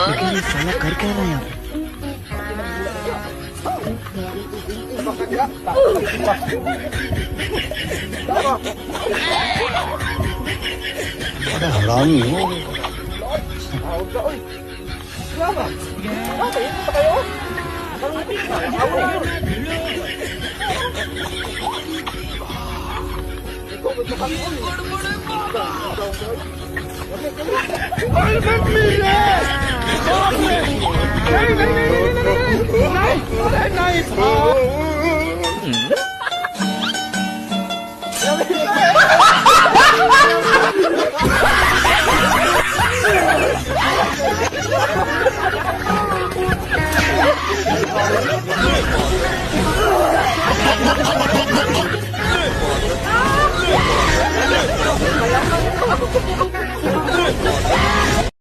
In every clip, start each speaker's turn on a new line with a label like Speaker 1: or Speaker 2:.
Speaker 1: लेकिन ये साला कर क्या रहा है यहाँ पे? बड़ा हरामी हो।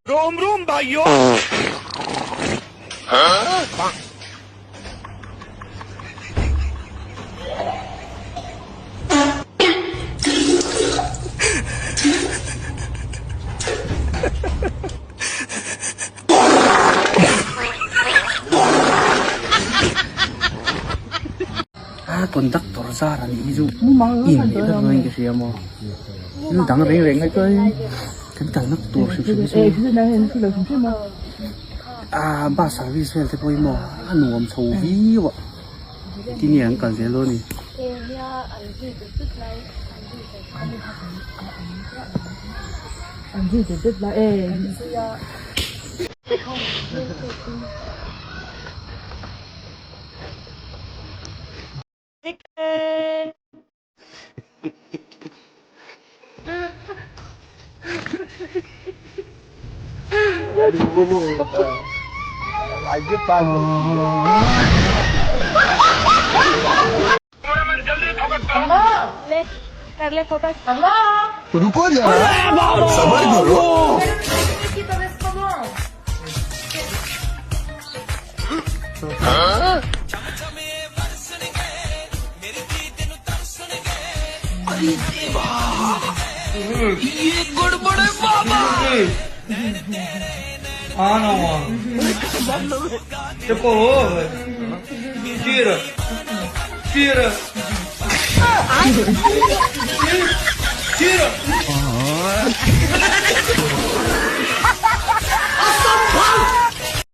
Speaker 2: रोम रोम भाइयों।
Speaker 1: A conductor zar a nih hi chu in leh vek dawn in ka hria maw thil dang reng reng ai chuan kan kalna tur hrim hrim hi chu ah bus service vel te pawh hi maw a nuam chho viau a tinge an kal zel dawn a ni.
Speaker 2: रुको जरा, सबर करो।
Speaker 3: Ah, não, mano. Você colou, velho? Tira. Tira. Tira. Tira.